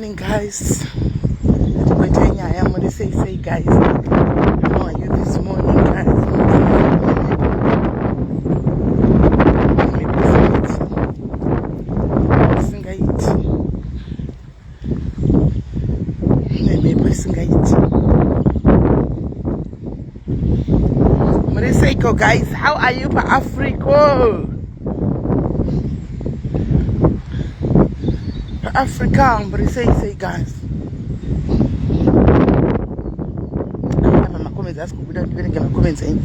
Morning guys. Kuita nyaya muri sei sei guys. How are you this morning guys? Singaiti. Nemhepo isingaiti. Muri seiko guys? How are you paAfrica? PaAfrica muri sei sei guys? Apa macomments asi kubuda ndiverenge macomments enyu.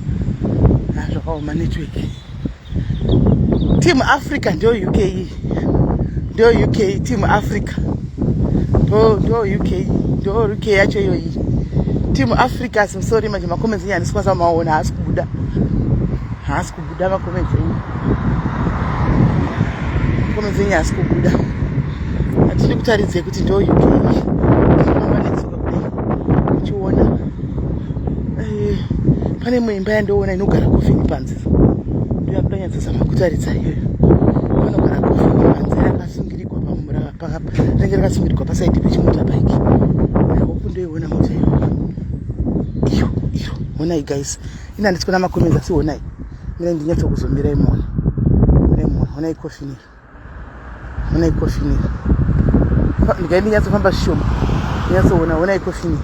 Ah, zvakaoma network. Team Africa ndio UK. Ndio UK Team Africa. Ndo UK. Ndo UK yacho iyoyi. Team Africa I'm sorry manje macomments enyu handisi kwanisa maona haasi kubuda. Haasi kubuda macomments enyu. Macomments enyu haasi kubuda. Hatidi kutaridzei kuti ndo UK. Famba netsoka kudai. Uchiona. Eh, pane imwe imba yandoona inogara kofini panze. Ndoyakuda nyatsozama kutaridza iyoyo. Panogara kofini panze rakasungirigwa rinenge rakasungirigwa pasaidi pechimota bike. I hope ndoiona mota iyoyo. Iyo, iyo. Honai guys. Ini handisi kuona macomments asi honai. Mirai ndinyatsokuzomira imuone. Mirai muone. Honai kofini iri. Honai kofini iri. Ndikai ndinyatsofamba zvishoma. Ndinyatsoona honai kofini iri.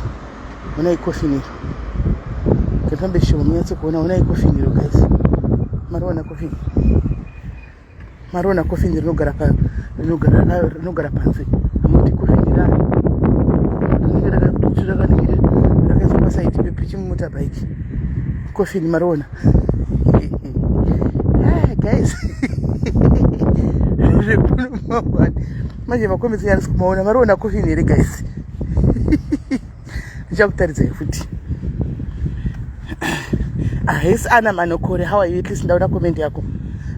Honai kofini iri. Ndifambe zvishoma munyatsokuona honai kofini iro guys. Mariona kofini. Mariona kofini rinogara pa rinogara rinogara panze. Amuti kofini rani. Rinenge rakaningire rakaiswa pasaidi pechimota bike. Kofini mariona. Ah, guys. Zvekuno manje macomments enyu handisi kumaona. Mariona kofini here guys? Ndichakutaridzai futi. Ahesi Ana Manokore, how are you? At least ndaona comment yako.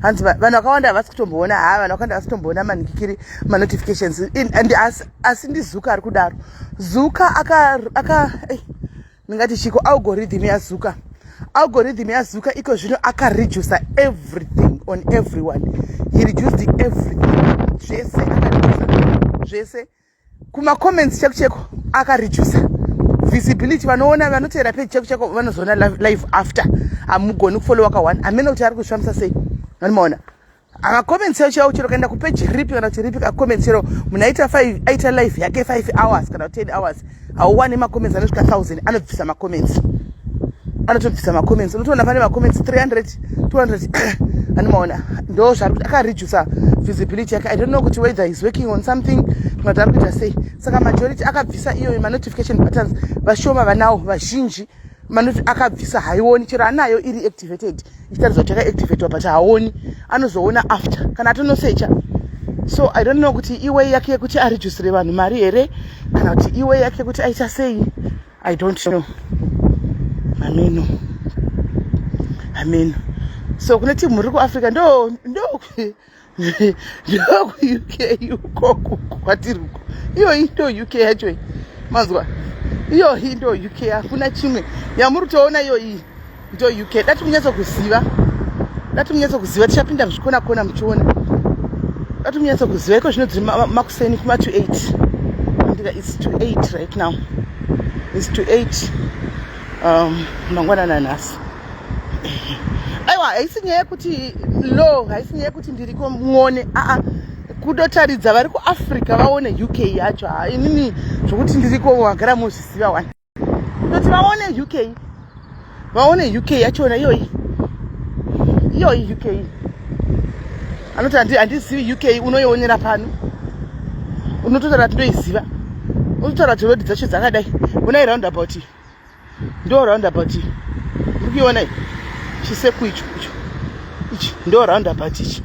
Hanzi vanhu vakawanda havasi kutomboona, ha vanhu vakawanda havasi kutomboona manikikiri manotifications. And asi ndiZuka ari kudaro. Zuka aka aka eh, ndingati chiko algorithm yaZuka. Algorithm yaZuka iko zvino akareducer everything on everyone. He reduced everything. Zvese akareducer. Zvese kumacomments cheko cheko akareducer visibility. Vanoona vanoteera page cheko cheko vanozoona live after. Hamugoni kufollowa ka one. Hamene kuti ari kuzvifambisa sei. Vanomaona amacomments yacho chaiwo chero kaenda kupage ripi kana kuti ripi kacomments chero munhu aita 5 aita live yake 5 hours kana 10 hours hauwani macomments anosvika 1000. Anobvisa macomments, anotobvisa macomments. Unotoona pane macomments 300 200 anomaona. Ndo zvari kuti akareducer visibility yake. I don't know kuti whether is working on something kana kuti ari kuita sei. Saka majority akabvisa iyoyo manotification buttons. Vashoma vanawo, vazhinji manoti akabvisa haioni. Chero anayo iri activated ichitaridza kuti yakaactivatwa but haoni, anozoona after kana atonosecha. So I don't know kuti iway yake yekuti areducire vanhu mari here kana kuti iway yake yekuti aita sei. I don't know. Ameno, ameno. So kune timu iri kuAfrica ndo ndo ndokuUK ukoko kwatiri uko. Iyoyi ndo UK yacho iyi, manzwa? Iyoyi ndo UK, hakuna chimwe yamuri kutoona. Iyoyi ndo UK. Dati munyatsokuziva, dati munyatsokuziva. Tichapinda muzvikona kona muchiona. Dati munyatsokuziva. Iko zvino dziri makuseni kuma to 8 ndika it's to 8 right now. It's to 8 mangwanana nhasi. Aiwa, haisi nyaya yekuti lo, haisi nyaya yekuti ndiriko muone. Aa, kudotaridza vari kuAfrica vaone UK yacho. Ha, inini zvokuti ndiriko wagara muzviziva wani. Kutoti vaone UK, vaone UK yachona iyoyi. Iyoyi UK. Anoti handizivi UK, unoionera pano. Unototaura kuti ndoiziva, unototaura kuti road dzacho dzakadai. Unai roundabout iyi, ndo roundabout iyi muri kuiona iyi. Chiseku icho, icho ichi ndo roundabout ichi.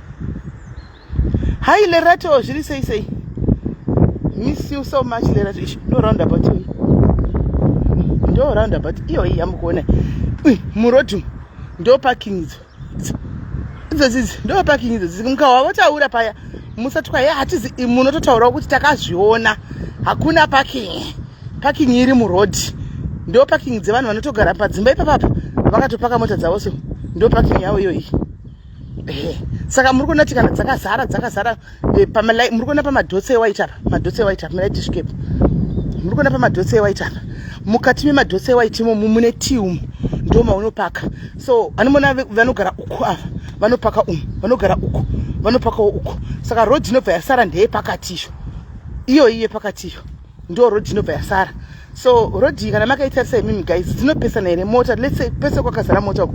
Hai Lerato, zviri sei sei? Miss you so much, Lerato. Ichi ndo roundabout iyi, ndo roundabout iyoyi yamukuona muroad. Ndo parking idzo idzodzi, ndo parking idzodzi. Mukawa votaura paya musati kwa hatizi, munototaurawo kuti takazviona. Hakuna parking, parking iri muroad. Ndo parking dzevanhu vanotogara padzimba ipapapa, vakatopaka mota dzavo. So ndo parking yavo iyoyi. Ehe, saka muri kuona kuti kana dzakazara, dzakazara muri kuona pamadhotsi ewhite apa, madhotsi ewhite apa, mirai tisvikepo. Muri kuona pamadhotsi ewhite apa, mukati memadhotsi ewhite imomo mune tea umu, ndo maunopaka. So anomuona vanogara uku ava vanopaka umu, vanogara uku vanopakawo uku. Saka road inobva yasara ndeyepakati iyo, iyoyi yepakati iyo ndo road inobva yasara. So road iyi kana makaitarisa imimi guys, dzinopesana here mota? Let's say pese kwakazara mota uko,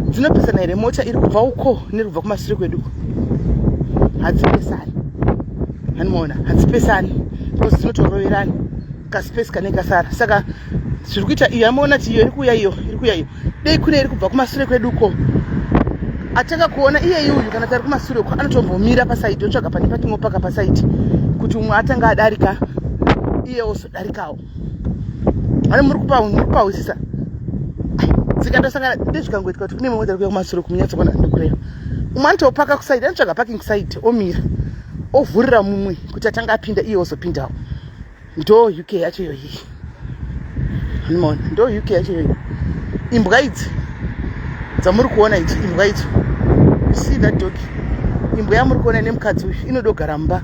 dzinopesana here mota iri kubva uko neri kubva kumasure kwedu uko? Hadzipesani, hanimaona, hadzipesani because dzinotoroverani kaspace kanenge kasara. Saka zviri kuita iyo, amaona kuti iyo iri kuuya, iyo iri kuuya, iyo dei kune iri kubva kumasure kwedu uko, atanga kuona iyeyi uyu kana tari kumasure uko, anotombomira paside, otsvaga pane patingopaka paside kuti umwe atanga adarika, iye ozodarikawo. Ani muri kupahwisisa? Dzikatosangana, ndezvikangoitika kuti kune mumwe iri kuuya kumasure, kumunyatsokuona ndikureva, umwe anotopaka kuside, anotsvaga parking side, omira, ovhurira mumwe kuti atanga apinda, iye ozopindawo. Ndo UK yacho iyoyi, anomaona, ndo UK yacho iyoyi. Imbwa idzi dzamuri kuona idzi, imbwa idzo, you see that dog, imbwa yamuri kuona nemukadzi uyu inodogara mumba.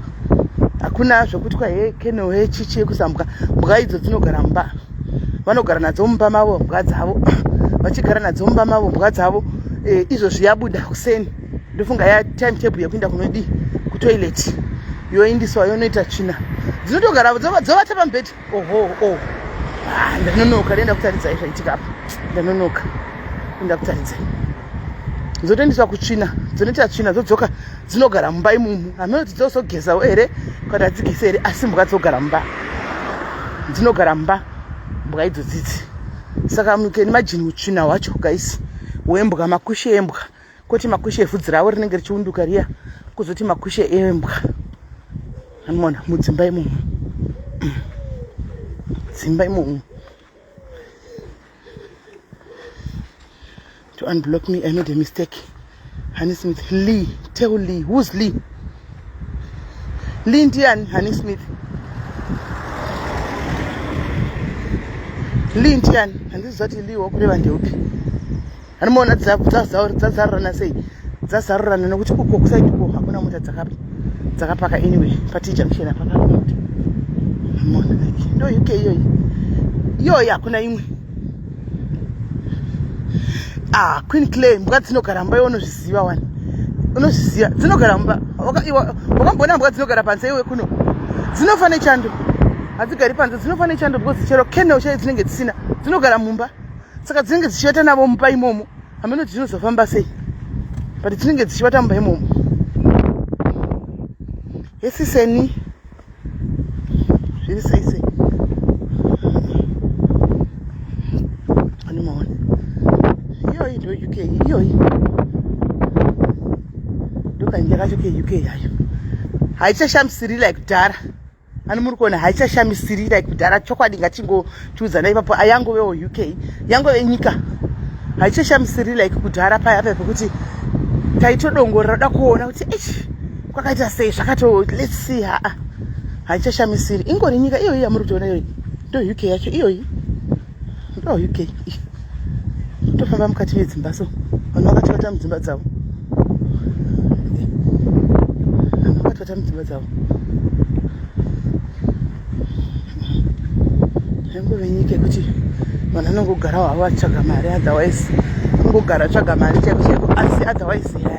Hakuna zvokuti kwahe kennel, he chichi yekusambwa. Mbwa idzo dzinogara mumba, vanogara nadzo mumba mavo mbwa dzavo, vachigara nadzo mumba mavo mbwa dzavo. Izvozvi yabuda kuseni, ndofunga ya time table yekuenda kunodi kutoilet, yoindiswa yonoita tsvina. Dzinotogara dzovata pamubhedha. Oho, oh. Ah, ndanonoka, ndenda kutaridzai zvaitika apa. Ndanonoka, enda kutaridzai. Dzotoendeswa kutsvina, dzinoita tsvina, dzodzoka, dzinogara mumba imomo. Hameno kuti dzozogezawo here kana hadzigese here, asi mbwa dzogara mumba, dzinogara mumba mbwa idzo dzidzi. Saka you can imagine utsvina hwacho guys, hwembwa, makushe embwa, kwoti makushe evhudzi ravo rinenge richiunduka riya, kuzoti makushe embwa, anoona mudzimba imomo, dzimba imomo. To unblock me, I made a mistake. Honey Smith, Lee, tell Lee. Who's Lee? Lee ndiani? Honey Smith, Lee ndiani? Handiziva kuti Lee wakureva ndeupi. Anomaona dzazarurana sei? Dzazarurana nekuti uko kuside uko hakuna mota dzakapaka. Anyway, pati junction apa pane mota. Mona, like ndo UK iyoyi, iyoyi hakuna imwe. Ah, Queen Clay, mbwa dzinogara mumba iwe unozviziva wani, unozviziva dzinogara mumba. Wakamboona mbwa dzinogara panze iwe? Kuno dzinofa nechando, hadzigari panze, dzinofa nechando because chero kennel chaiyo dzinenge dzisina, dzinogara mumba. Saka dzinenge dzichivata navo mumba imomo. Hameno kuti dzinozofamba sei, but dzinenge dzichivata mumba imomo. Hesiseni, zviri sei sei? Anomaona, iyoyi ndo UK iyoyi, ndokanyika kacho keUK yayo. Haichashamisiri like kudhara. Ani muri kuona, haichashamisiri like kudhara. Chokwadi, ngatingotiudzana ipapo, ayangovewo UK, yangove nyika, haichashamisiri like kudhara paya paya pekuti taitodongorera da kuona kuti ichi kwakaita sei, zvakato, let's see. Haa, haichashamisiri, ingori nyika iyoyi yamuri kutoona iyoyi, ndo UK yacho iyoyi, ndo UK. Kutofamba mukati medzimba, so vanhu vakatovata mudzimba dzavo, vanhu vakatovata mudzimba dzavo. Yangove nyika yekuti vanhu vanongogarawo havo vatsvaga mari, otherwise kungogara tsvaga mari chaiko chaiko, asi otherwise ha,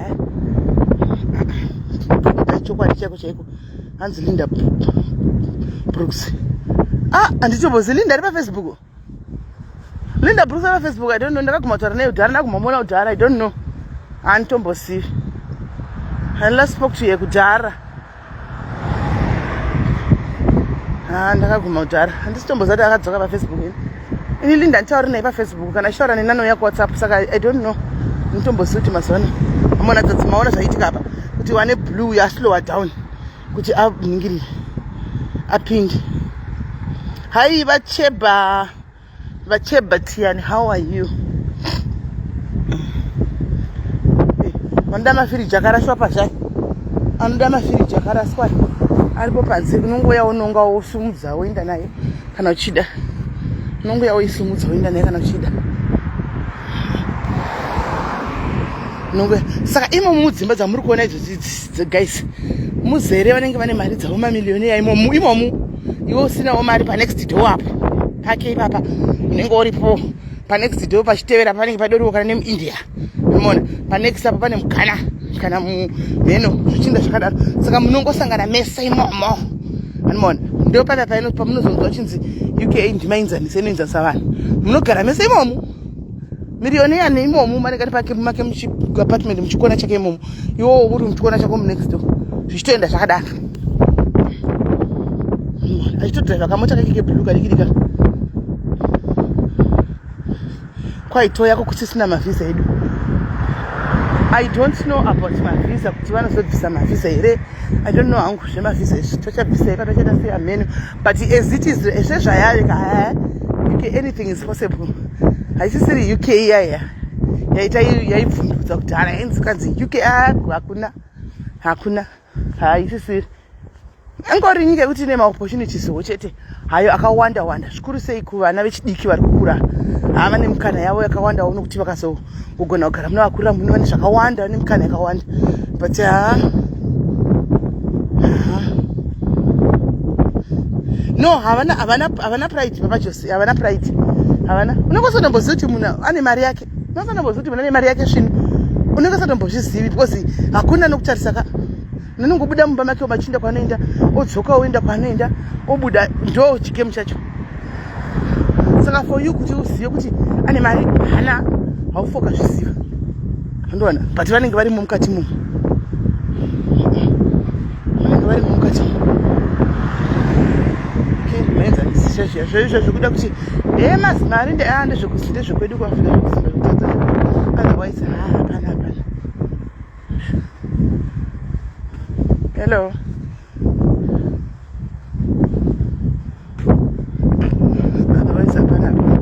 chokwadi chaiko chaiko. Hanzi Linda Brooks. Ah, handitombozi Linda ari paFacebook. Linda Brooks ari paFacebook, I don't know. Ndakaguma kutaura naye kudhara, ndaguma kudhara, I don't know, handitombosivi. I last spoke to her kudhara. Ha, ndakaguma kudhara, handisitombozati akadzoka paFacebook. Ini, ini Linda nditauri naye paFacebook, kana achitaura nenanouya kuWhatsApp. Saka I don't know, nditombozivi kuti mazuva ano amona maona zvaitika apa kuti wane blue yaslower down kuti aningirire apinde. Hai, vacheba, vacheba tiani, how are you? Vanoda mafiriji akaraswa pazhai, anoda mafiriji akaraswa aripo panze. Unongouya unonga wosumudza woenda naye kana uchida, unongouya woisumudza woenda naye kana uchida. Unongo saka imomo mudzimba dzamuri kuona idzodzi guys, muzere vanenge vane mari dzavo, mamiliyoni imomu imomu. Iwe usinawo mari, panext door apo pake ipapa unenge uripo. Panext door pachitevera panenge padoriwo kana nemuIndia, unoona panext apo pane muGhana kana mumheno, zvichinda zvakadaro. Saka munongosangana mese imomo, anomaona. Ndo papa paino pamunozonzwa chinzi UK ndimainzanisa, inoinzanisa vanhu. Munogara mese imomo, millionaire neimomo manenge ari pake make muchiapartment, muchikona chake imomo, iwowo uri muchikona chako munext door, zvichitoenda zvakadaro, achitodhiraivha kamota kake keblue kadikidika. Kwaitoyako kusisina mavhisa edu. I don't know about mavhisa, kuti vanozobvisa mavhisa here. I don't know hangu zvemavhisa izvi, tochabvisa ipa, tochaita sei ameno. But as it is, sezvayave ka, UK anything is possible. Haisisiri UK iyaya yaita yaibvundudza kudhara, yainzi kanzi UK hakuna, hakuna, haisisiri. Ingori nyika yekuti ine maopportunities wo chete hayo akawanda wanda, zvikuru sei kuvana vechidiki vari kukura. Hava nemikana yavo yakawandawo, nokuti vakazogona kugara muna vakurira muno, vane zvakawanda, vane mikana yakawanda. But ha, no, havana, havana, havana pride. Papa Jose, havana pride, havana. Unenge usatomboziva kuti munhu ane mari yake, unosatomboziva kuti munhu ane mari yake svinu, unenge usatombozvizivi, because hakuna nokutarisa ka. Unongobuda mumba make machienda kwanoenda, odzoka, oenda kwanoenda, obuda, ndo chigame chacho. Saka for you kuti uzive kuti ane mari hana, haufoka zviziva, andoona. But vanenge varimo mukati mumo, vanenge varimo mukati mumo. Maenzanisi zvekuda kuti e mazimari ndezvekuzi ndezvekwedu kuAfrica, zvekusimba zvekutadza. Otherwise ha, hapana, hapana. Hello, otherwise hapana, hapana.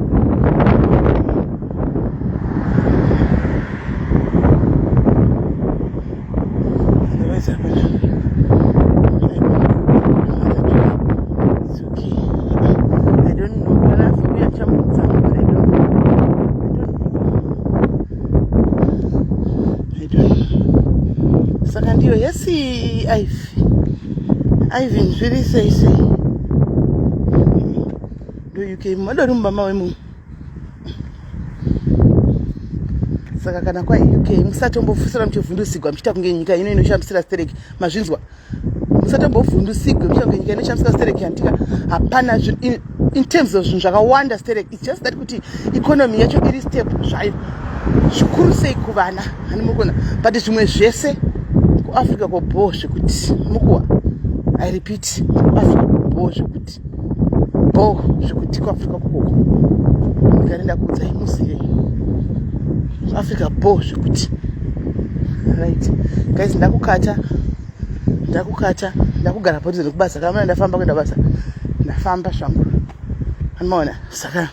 Otherwise hapana. It's okay. I don't know kana azouya chamudza, but I don't know, I don't know, I don't know. Saka ndiyo yesi Ivy, Ivy, zviri sei sei? Ndo UK, madori mumba mawe mumu. Saka kana kwai UK, musatombofusira muchivhundusigwa muchiita kunge nyika ino inoshambisira stereki. Mazvinzwa? Musatombovhundusigwe muchiita kunge nyika inoshambisira stereki. Handika, hapana in terms of zvinhu zvakawanda stereki. It's just that kuti economy yacho iri step zvayo, zvikuru sei kuvana, hani mukuna. But zvimwe zvese kuAfrica kobhoo zvekuti mukuwa. I repeat, kuAfrica kobhoo zvekuti, bho zvekuti kuAfrica kukoko. Ndigare ndakuudzai, muzive kuAfrica bho zvekuti. Right guys, ndakukata, ndakukata, ndakugara padhuze nekubasa. Kana ndafamba kuenda basa, ndafamba zvangu, anomaona. Saka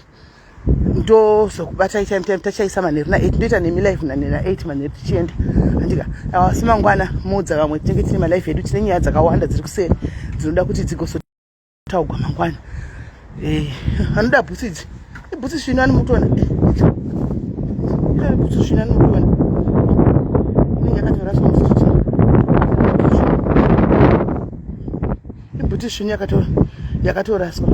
ndozokubatai time time tachaisa manheru na8. Ndoita nemi live na8 manheru tichienda, handika? Asi mangwana muudza vamwe, tinenge tine malive edu. Tine nyaya dzakawanda dziri kuseri dzinoda kuti dzigozotaugwa mangwana. Anoda bhutsu idzi, ibhutsu svinu, ani mutoona itori bhutsu svinu, ani mutoona inenge yakatoraswa mustreet. Ibhutsu svinu yakatoraswa.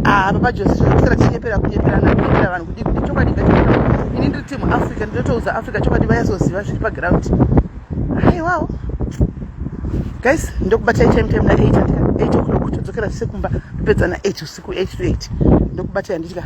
Ah, Papa Jose, zvekusara tichinyepera, kunyeperana, kunyepera vanhu kudii kudii. Chokwadi ngacho, ini ndiri team Africa, ndinotoudza Africa chokwadi, vanyatsoziva zviri paground. Haiwawo guys, ndokubatai time time na8, andika? 8 o'clock todzokera zvese kumba, topedza na8 usiku, 8 to 8. Ndokubatai, handitika?